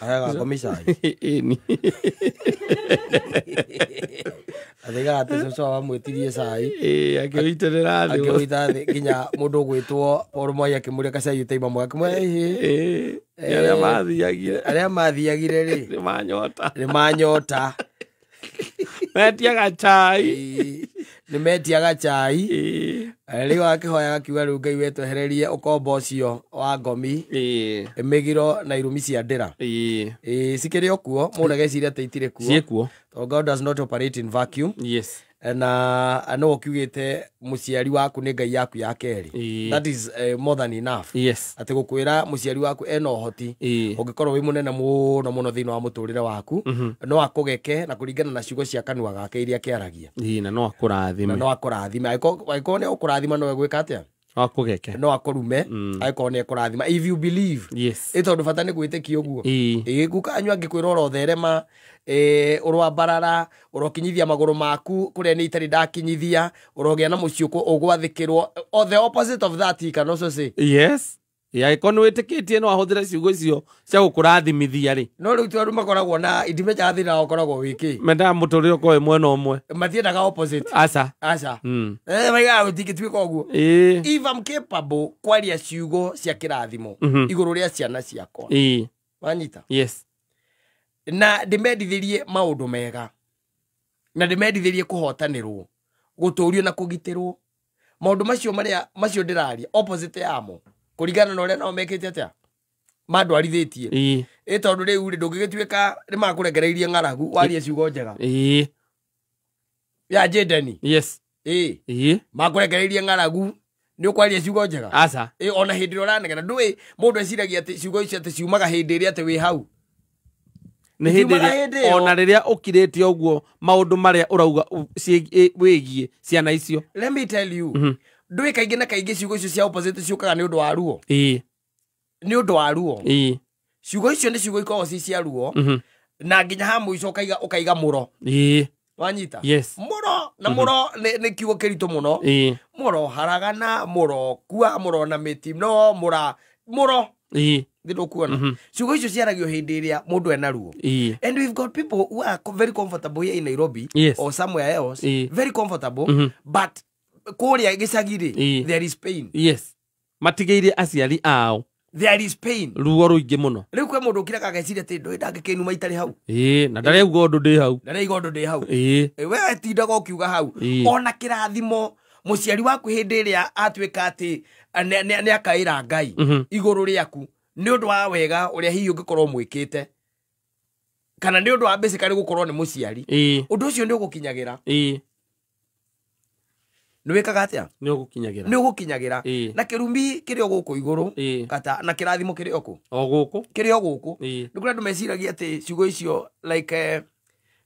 Aheaga ngomi cai. Ĩni. Athigaga atĩ cũcũ wao amwĩtirie cai. Ĩĩ, akĩũitĩrĩra thĩ. Akĩũita thĩ nginya mũndũ ũgwĩtwo Paul Mwai akĩmũria kacai ũtaima mwega, akĩmwĩra ĩhĩ. Ĩĩ, nĩ arĩa mathiagire. Arĩa mathiagire rĩ, nĩ manyota. Nĩ manyota. Metiaga chai. Ĩĩ, nĩ metiaga chai. Ĩĩ. Rĩu akĩhoya akiuga rĩu Ngai wetwehererie ũkombo ũcio wa ngomi, Ĩĩ. mĩgiro na irumi cia ndĩra. Ĩĩ. Ĩĩ, cikĩrĩ o kuo, mũndũ ageciria atĩ itirĩ kuo. Ciĩkuo. Tondũ God does not operate in vacuum. Yes. Na no ũkiugĩte mũciari waku nĩ Ngai yaku ya kerĩ. Ĩĩ. That is more than enough. Yes. Atĩ gũkwĩra mũciari waku ena ũhoti, Ĩĩ. ũngĩkorwo wĩ mũnene mũno mũno thĩinĩ wa mũtũrĩre waku, no akũgeke na kũringana na ciugo cia kanua gake iria kĩaragia. Ĩĩ, na no akũrathime. Na no akũrathime. Angĩkorwo nĩ ũkũrathima, no egwĩka atĩa? No akũgeke. No akũrume angĩkorwo nĩ ekũrathima, if you believe. Yes. Ĩ tondũ bata nĩ gwĩtĩkia ũguo. Ĩĩ. Ĩ guka anyu angĩkwĩra ũrotherema, ũroambarara, ũrokinyithia magũrũ maku kũrĩa nĩ itarĩ ndakinyithia, ũrogĩa na mũciĩ ũgwathĩkĩrwo, or the opposite of that he can also say. Yes. Angĩkorwo nĩ wĩtĩkĩtie no ahũthĩre ciugo icio cia gũkũrathimithia rĩ. No rĩu ti andũ makoragwo na indimenyaga thĩna ũkoragwo wĩkĩ. Mendaga mũtũrĩre ũkorwo wĩ mwena ũmwe. Matiendaga opposite. Aca. Aca. Mm. Maigaga gũtingĩtuĩka ũguo. Ĩĩ. If I'm capable kwaria ciugo cia kĩrathimo igũrũ rĩa ciana ciakwa, Ĩĩ. wanyita, Yes. na ndĩmendithĩrie maũndũ mega, na ndĩmendithĩrie kũhotanĩrwo, gũtũrio na kũgitĩrwo, maũndũ macio marĩa macio ndĩraria opposite yamo kũringana na ũrĩa nao mekĩte atĩa mandwarithĩtie. Ĩĩ. Ĩ tondũ rĩu rĩ, ndũngĩgĩtuĩka nĩ makũrekereirie ng'aragu warie ciugo njega Ĩĩ. ya Jendeni. Yes. Ĩ Ĩĩ. makũrekereirie ng'aragu nĩ ũkwaria ciugo njega? Aca. Ĩ ona hĩndĩ ĩrĩa ũranegena, ndũĩ mũndũ eciragia atĩ ciugo icio atĩ ciumaga hĩndĩ ĩrĩa atĩ wĩ hau. Nĩ hĩndĩ Itiumaga ĩrĩa hĩndĩ ĩyo. Ona rĩrĩa ũkirĩte ũguo, maũndũ marĩa ũrauga wĩgiĩ ciana icio. Let me tell you, ndũĩ kaingĩ na kaingĩ ciugo icio cia opposite ciũkaga nĩ ũndũ wa ruo. Ĩĩ. Nĩ ũndũ wa ruo. Ĩĩ. Ciugo icio nĩ ciugo ikoragwo ci cia ruo, na nginya ha mũico ũkaiga mũro. Ĩĩ. Wanyita? Yes. Mũro na mũro nĩ kiugo kĩritũ mũno. Ĩĩ. Mũro haragana, mũro kua, mũro na mĩti no mũra mũro. Ĩĩ. Thĩ ndũkuona ciugo icio ciaragio hĩndĩ ĩrĩa mũndũ ena ruo. Ĩĩ. And we've got people who are very comfortable here in Nairobi or somewhere else, very comfortable, but kũrĩa gĩcagi rĩ, there is pain. Yes, matigĩire aciari ao There is pain. Ruo rũingĩ mũno. Rĩu kwĩ mũndũ ũkiraga ageciria atĩ ndũĩ ndangĩkĩnuma itarĩ hau. Ĩĩ, na ndarauga ũndũ ndĩ hau. Ndaraiga ũndũ ndĩ hau. Ĩĩ. Ĩ, we tindaga ũkiuga hau. Ona kĩrathimo mũciari waku hĩndĩ ĩrĩa atuĩka atĩ nĩ akaĩra Ngai igũrũ rĩaku nĩ ũndũ wa wega ũrĩa hihi ũngĩkorwo mwĩkĩte, kana nĩ ũndũ wa basically gũkorwo nĩ mũciari, ũndũ ũcio nĩ ũgũkinyagĩra. Nĩ wĩkaga atĩa? Nĩ ũgũkinyagĩra. Nĩ ũgũkinyagĩra. Ĩĩ. Na kĩrumi kĩrĩ o gũkũ igũrũ, kata na kĩrathimo kĩrĩ o kũ? O gũkũ. Kĩrĩ o gũkũ. Ĩĩ. Nĩ kũrĩ andũ meciragia atĩ ciugo icio like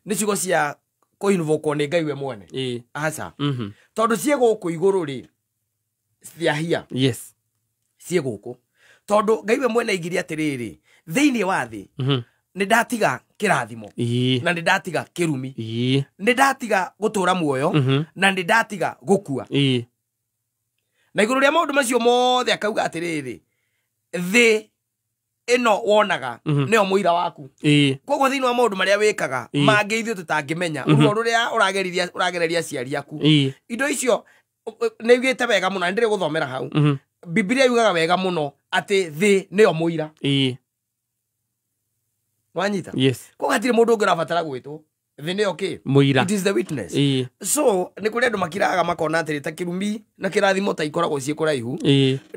nĩ ciugo cia kũinvokwo nĩ Ngai we mwene. Aca. Tondũ ciĩ gũkũ igũrũ rĩ, ciahia. Yes. Ciĩ gũkũ tondũ Ngai we mwene aigire atĩrĩrĩ, thĩinĩ wa thĩ nĩ ndatiga kĩrathimo na nĩ ndatiga kĩrumi, nĩ ndatiga gũtũra muoyo na nĩ ndatiga gũkua. Na igũrũ rĩa maũndũ macio mothe akauga atĩrĩrĩ, thĩ ĩno wonaga nĩyo mũira waku. Koguo thĩinĩ wa maũndũ marĩa wĩkaga mangĩ ithuĩ tũtangĩmenya, ruo rũrĩa ũragereria ũragereria aciari aku, indo icio nĩ ugĩte wega mũno na nĩ ndĩrĩ gũthomera hau. Bibilia yugaga wega mũno atĩ thĩ nĩyo mũira. Wanyita? Yes. Koguo hatirĩ mũndũ ũngĩ ũrabatara gwĩtwo, thĩ nĩyo kĩ? Mũira. It is the witness. So nĩ kũrĩ andũ makiraga makona atĩrĩ, ta kĩrumi na kĩrathimo ta ikoragwo ciĩ kũraihu.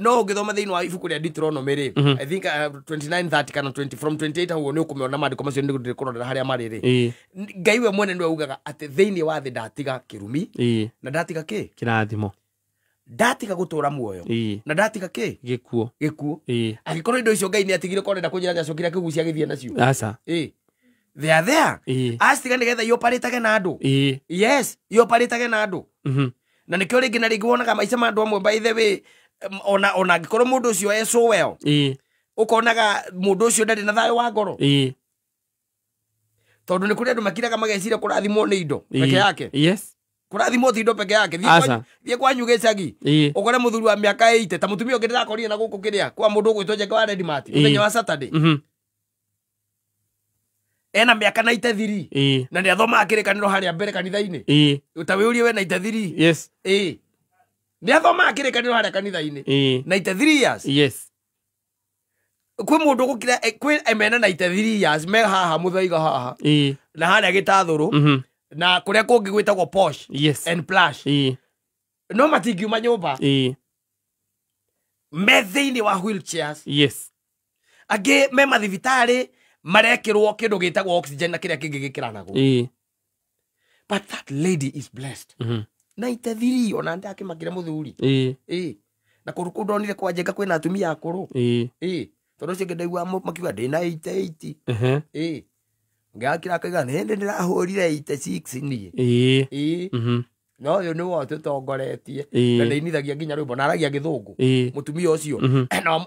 No ũngĩthoma thĩinĩ wa ibuku rĩa Deuteronomy rĩ, I think 29:30 kana 20 from 28 hau nĩ ũkũmĩona maandĩko macio, nĩ ndĩkũrorera harĩa marĩ rĩ, Ngai we mwene nĩwe ugaga atĩ thĩinĩ wa thĩ ndatiga kĩrumi na ndatiga kĩ? Kĩrathimo. Ndatiga gũtũra muoyo na ndatiga kĩ? Gĩkuo. Gĩkuo. Ĩĩ. Angĩkorwo indo icio Ngai nĩ atigire, korenda kũnjĩra nĩacokire akĩgucia agĩthiĩ nacio? Aca. Ĩ, they are there. Acitiga nĩgetha ioparĩtage na andũ. Yes, ioparĩtage na andũ. Na nĩkĩo rĩngĩ na rĩngĩ wonaga maica ma andũ amwe, by the way, ona angĩkorwo mũndũ ũcio e so well, ũkonaga mũndũ ũcio ndarĩ na thayũ wa ngoro, tondũ nĩ kũrĩ andũ makiraga mageciria kũrathimwo nĩ indo peke yake. Kũrathimwo ti indo peke yake. Thiĩ Aca. Thiĩ kwanyu gĩcagi, ũkore mũthuri wa mĩaka 80, ta mũtumia ũngĩ ndĩrakorire na gũkũ kĩrĩa kwa mũndũ ũgwĩtwo Njenga wa Redimati, mũthenya wa Saturday. Ena mĩaka 93. Ĩĩ. Na nĩ athomaga kĩrĩkanĩro harĩa mbere kanitha-inĩ. Ĩĩ. Ta wĩũrie we 93. Yes. Ĩĩ. Nĩ athomaga kĩrĩkanĩro harĩa kanitha-inĩ. Ĩĩ. 93 years. Yes. Kwĩ mũndũ gũkira kwĩ mena 93 years me haha mũthaiga haha. Ĩĩ. Na harĩa gĩtathũrũ. Na kũrĩa kũngĩ gwĩtagwo Posh. Yes. And Plush. Ĩĩ. No matingiuma nyũmba. Ĩĩ. Me thĩinĩ wa wheelchairs. Yes. Angĩ me mathibitarĩ marekĩrwo kĩndũ gĩtagwo oxygen na kĩrĩa kĩngĩ gĩkĩranagwo. Ĩĩ. But that lady is blessed. 93 ona ndakĩmakire mũthuri. Ĩĩ. Ĩĩ. Na kũndũ kũu ndonire kwa Njenga kwĩna atumia akũrũ. Ĩĩ. Ĩĩ. Tondũ ũcio ndaigua makiuga ndĩna 88. Ehe. Ĩĩ. Ngakira akaiga nĩ hĩndĩ ndĩrahũrire 86 niĩ. Ĩĩ. Ĩĩ. No ũyũ nĩwe ũtũtongoretie. Ĩĩ. Na nĩinithagia nginya rwĩmbo na aragia gĩthũngũ. Ĩĩ. Mũtumia ũcio.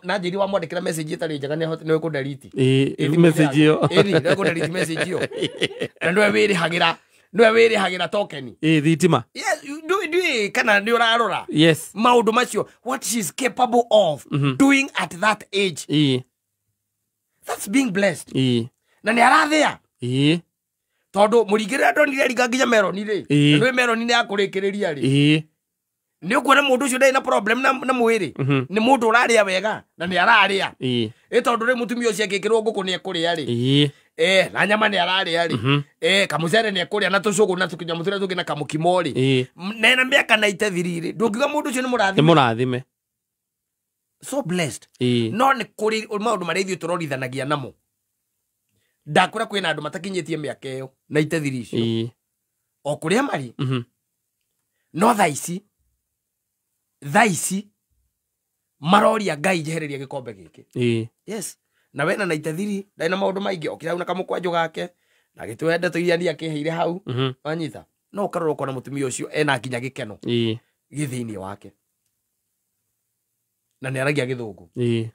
Na njĩri wamwandĩkĩra message ĩtarĩ njega nĩ kũdelete. Ĩĩ. Message ĩyo. Ĩĩ, nĩ kũdelete message ĩyo. Na nĩwe wĩrĩhagĩra, nĩwe wĩrĩhagĩra token. Ĩĩ, thitima. Yes, ndũĩ kana nĩ ũrarora. Yes. Maũndũ macio, what she is capable of doing at that age. Ĩĩ. That's being blessed. Ĩĩ. Na nĩ arathĩa. Ĩĩ. Tondũ mũringĩrĩra ndonire aringa nginya meroni rĩ. Ĩĩ. Nĩ meroni nĩ yakũrĩkĩrĩria rĩ. Ĩĩ. Nĩ ũkuona mũndũ ũcio ndarĩ na problem na mwĩrĩ. Nĩ mũndũ ũrarĩa wega na nĩ ararĩa. Ĩĩ. Ĩ tondũ rĩu mũtumia ũcio akĩkĩrwo ngũkũ nĩ ekũrĩa rĩ. Ĩĩ. Na nyama nĩ ararĩa rĩ. Kamũcere nĩ ekũrĩa na tũcũgũ na tũkĩnyamũ tũrĩa tũngĩ na kamũkimo rĩ. Ĩĩ. Nena mĩaka 93 rĩ. Ndũngiuga mũndũ ũcio nĩ mũrathime. Nĩ mũrathime. So blessed. Ĩĩ. No nĩ kũrĩ maũndũ marĩa ithuĩ tũrorithanagia namo. Ndakũra kwĩna andũ matakinyĩtie mĩaka ĩyo na 93 icio. Ĩĩ. O kũrĩa marĩ. No thaa ici maroria Ngai njehereria gĩkombe gĩkĩ. Ĩĩ. Yes. Na wena 93 ndarĩ na maũndũ maingĩ okĩra hau na kamũkwanjũ gake na gĩtũhe ndeto iria niĩ akĩheire hau. Wanyita. No ũkarora ũkona mũtumia ũcio ena nginya gĩkeno. Ĩĩ. Gĩ thĩinĩ wake. Na nĩ aragia gĩthũngũ. Ĩĩ.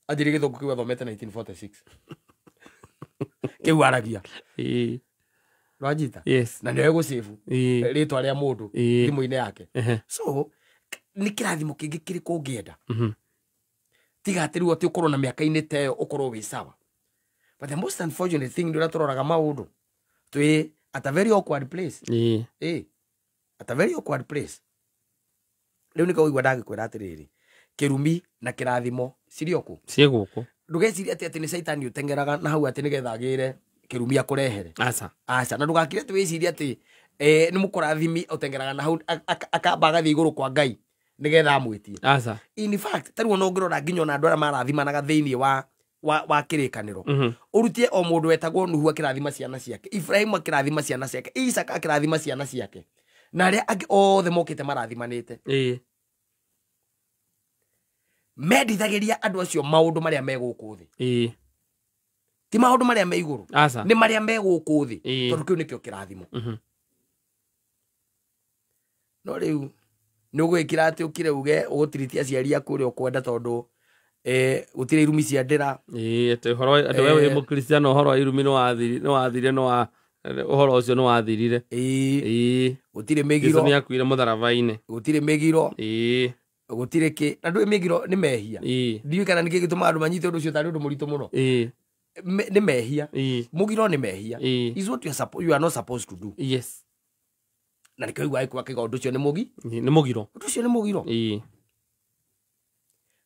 Anjĩrĩ gĩthũngũ kĩu athomete 1946. Kĩu aragia. Ĩĩ. Wanyita. Yes. Na nĩoĩ gũcĩbu Ĩĩ. rĩtwa rĩa mũndũ Ĩĩ. thimũ-inĩ yake. Ehe. So nĩ kĩrathimo kĩngĩ kĩrĩkũ ũngĩenda. Tiga atĩ rĩu atĩ ũkorwo na mĩaka-inĩ ta ĩyo ũkorwo wĩ sawa. But the most unfortunate thing nĩ ũrĩa tũroraga maũndũ twĩ at a very awkward place. Ĩĩ. Ĩĩ. At a very awkward place. Rĩu nĩkĩo ũigua ndagĩkwĩra atĩrĩrĩ, kĩrumi na kĩrathimo cirĩ o kũ? Ciĩ gũkũ. Ndũgecirie atĩ nĩ caitani ũteng'eraga na hau atĩ nĩgetha agĩre kĩrumi akũrehere. Aca. Aca. Na ndũgakire atĩ wĩcirie atĩ nĩ mũkũrathimi ũteng'eraga na hau akamba agathiĩ igũrũ kwa Ngai nĩgetha amwĩtie. Aca. In fact, ta rĩu ona ũngĩrora nginya ona andũ arĩa marathimanaga thĩinĩ wa kĩrĩkanĩro. Ũrutie o mũndũ wetagwo Nuhu akĩrathima ciana ciake, Ibrahimu akĩrathima ciana ciake, Isaka akĩrathima ciana ciake, na arĩa angĩ othe mokĩte marathimanĩte. Ĩĩ. Mendithagĩria andũ acio maũndũ marĩa me gũkũ thĩ. Ĩĩ. Ti maũndũ marĩa me igũrũ. Aca. Nĩ marĩa me gũkũ thĩ. Ĩĩ. Tondũ kĩu nĩkĩo kĩrathimo. No rĩu nĩ ũgwĩkĩra atĩ ũkire uge ũgũtiritia aciari aku ũrĩa ũkwenda tondũ gũtirĩ irumi cia ndĩra. Ĩĩ, atĩ ũhoro atĩ we wĩ mũkristiano ũhoro wa irumi nĩ wathirire ũhoro ũcio nĩ wathirire. Ĩĩ. Ĩĩ. Gũtirĩ mĩgiro. Jesũ nĩakuire mũtharaba-inĩ. Gũtirĩ mĩgiro. Ĩĩ. Gũtirĩ kĩ. Na ndũĩ mĩgiro nĩ mehia. Ĩĩ. Ndiũĩ kana nĩkĩ gĩtũmaga andũ manyite ũndũ ũcio tarĩ ũndũ mũritũ mũno. Ĩĩ. Nĩ mehia. Ĩĩ. Mũgiro nĩ mehia. Ĩĩ. Is what you are not supposed to do. Yes. Na nĩkĩo ũiguaga gĩkũa kĩga ũndũ ũcio nĩ mũgi. Nĩ mũgiro. Ũndũ ũcio nĩ mũgiro. Ĩĩ.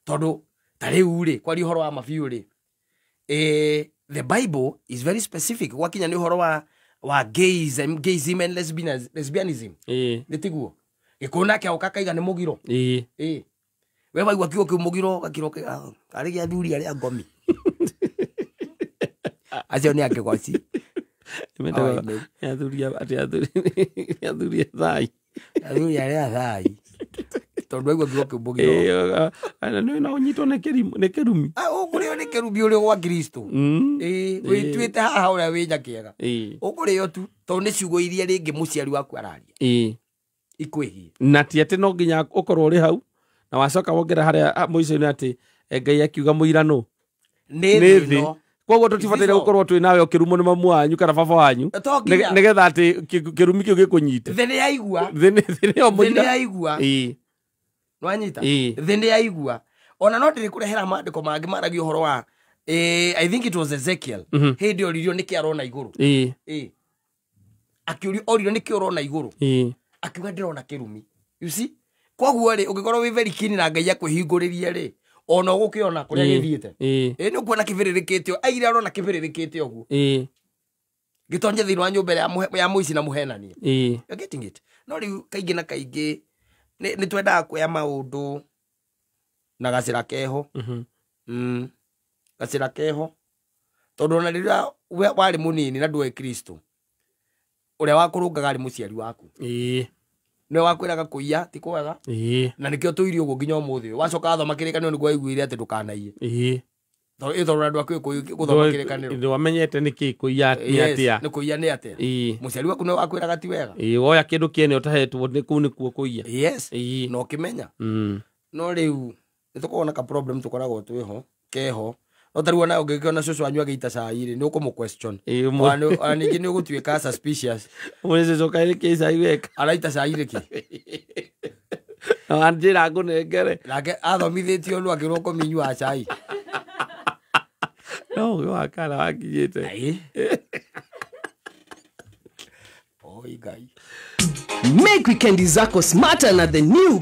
Tondũ ta rĩu rĩ, kwaria ũhoro wa mabiũ rĩ, the Bible is very specific. Gwakinya nĩ ũhoro wa gayism, gayism and lesbianism. Ĩĩ. Nĩ tiguo? Gĩkũyũ nake oka akaiga nĩ mũgiro. Ĩĩ. Ĩĩ. We waigua kiugo kĩu mũgiro gakira ũkaiga, karĩ gĩa athuri arĩa ngomi. Acio nĩ akĩgoci. Nĩ athuri atĩ athuri a thai. Athuri arĩa thai. Tondũ waigua kiugo kĩu mũgiro. Ĩĩ, no ũnyitwo nĩ kĩrumi. Ũkũrĩo nĩ kĩrumi ũrĩ gwa Kristo. Ĩĩ, wĩtuĩte haha ũrĩa wĩ nyakĩega. Ĩĩ. Ũkũrĩo tu tondũ nĩ ciugo iria rĩngĩ mũciari waku araria. Ĩĩ. Ikwĩhie. Na ti atĩ no nginya ũkorwo ũrĩ hau na wacoka wongera harĩa mũico-inĩ atĩ Ngai akiuga mũiranũ nĩ thĩ ĩno. Koguo tũtibataire gũkorwo twĩ nawe ũkĩrumwo nĩ mamu wanyu kana baba wanyu nĩgetha atĩ kĩrumi kĩu gĩkũnyite. Thĩ nĩ yaigua. Thĩ nĩyo mũira. Thĩ nĩ yaigua. Ĩĩ. Nĩwanyita? Ĩĩ. Thĩ nĩ yaigua. Ona no ndĩrĩkũrehera maandĩko mangĩ maragia ũhoro wa I think it was Ezekiel hĩndĩ oririo nĩkĩ arona igũrũ. Akĩũrio oririo nĩkĩ ũrona igũrũ, akiuga ndĩrona kĩrumi. You see, koguo rĩ ũngĩkorwo wĩ very keen na Ngai akwĩhingũrĩrie rĩ, ona ũgũkĩona kũrĩa gĩthiĩte. Nĩ ũkuona kĩbĩrĩrĩkĩte, aigire arona kĩbĩrĩrĩkĩte ũguo gĩtonye thĩinĩ wa nyũmba ĩrĩa ya mũici na mũhenania. You're getting it? No rĩu kaingĩ na kaingĩ nĩ twendaga kuoya maũndũ na gacĩra keho. Gacĩra keho tondũ ona rĩrĩa warĩ mũnini na ndũĩ Kristo, ũrĩa wakũrũngaga arĩ mũciari waku. Nĩwe wakwĩraga kũiya ti kwega. Na nĩkĩo tũirie ũguo nginya ũmũthĩ ũyũ. Wacoka wathoma kĩrĩkanĩro nĩguo waiguire atĩ ndũkanaiye. Tondũ andũ akĩũĩ gũthoma kĩrĩkanĩro. Ndwamenyete nĩkĩ kũiya nĩ atĩa. Nĩ kũiya nĩ atĩa. Mũciari waku nĩwe wakwĩraga ti wega. Woya kĩndũ kĩene ũtahetwo nĩ kũu nĩkuo kũiya. Yes. Na ũkĩmenya. No rĩu nĩ tũkoragwo na ka problem tũkoragwo twĩho keho. No ta rĩu ona ũngĩkĩona cũcũ wanyu agĩita cai rĩ, nĩ ũkũmũ question. Ona ningĩ nĩ ũgũtuĩka suspicious. Mũrĩ cũcũ kaĩ nĩkĩ cai weka? Araita cai nĩkĩ? Na wanjĩra ngũnengere. Nake athomithĩtio nũ akĩrwo kũminyua cai. No ũgĩ wa kana wakinyĩte. Oi Ngai. Make weekend zako smarter na the new